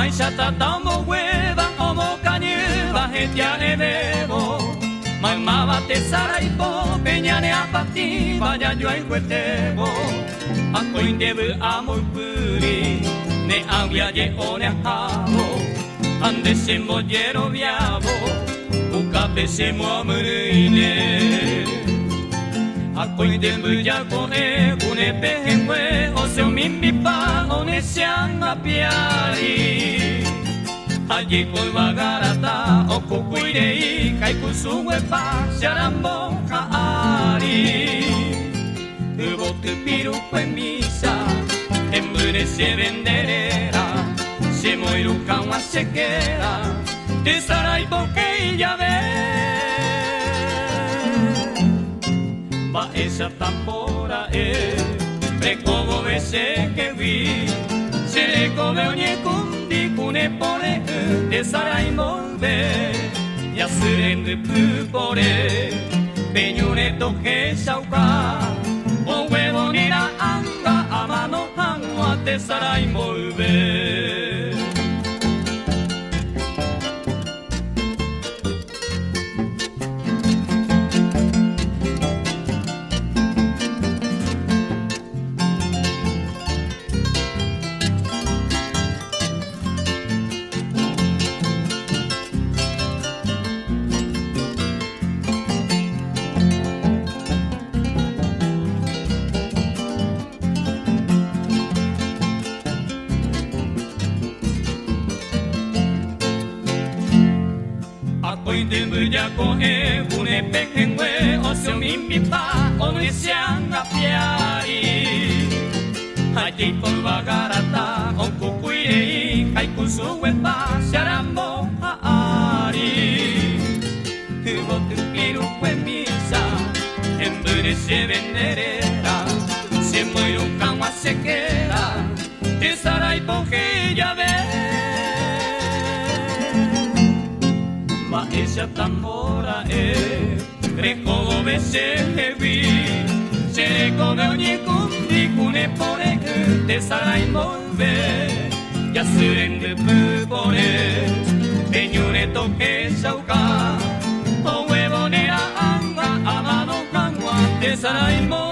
Mba'éicha tata omboguéva omokañýva hetia'evévo Maymáva tesaraipo ñane apatĩva jajoayhuetévo Akóinte vy'a mboypýri ne ag̃uiaje'óre ahávo Ha nde chembojeroviávo ukápe chemoamyrỹine Akóinte mbyjako'ẽ kure pehẽngue osẽ omimbipa onecheangapiári Hajeko yvagarata okukuirei kaikusuguepa charamboha'ári Yvotypirupemícha hembyre chevenderéra chemoirũkag̃ua chekéra tesaraipoke jave Mba'éicha tambora'e rekovove chekegui cherekove oñekumbi kunepore'ỹ tesaraimboyve Jasy rendypypore peñúre tohechauka oguevonira'ãnga amano hag̃ua tesaraimboyve Akóinte mbyjako'ẽ kure pehẽngue osẽ omimbipa onecheangapiári Hajeipoyvagarata okukuirei haikusuguepa charamboha'ári Yvotypirukuemícha hembyre chevenderéra chemoirũkag̃ua chekéra tesaraipoke jave Mba'éicha tambora'e rekovove chehegui cherekove oñekumbi kunepore'ỹ tesaraimboyve Jasy rendypypore peñúre tohechauka oguevonira'ãnga amano hag̃ua tesaraimboyve.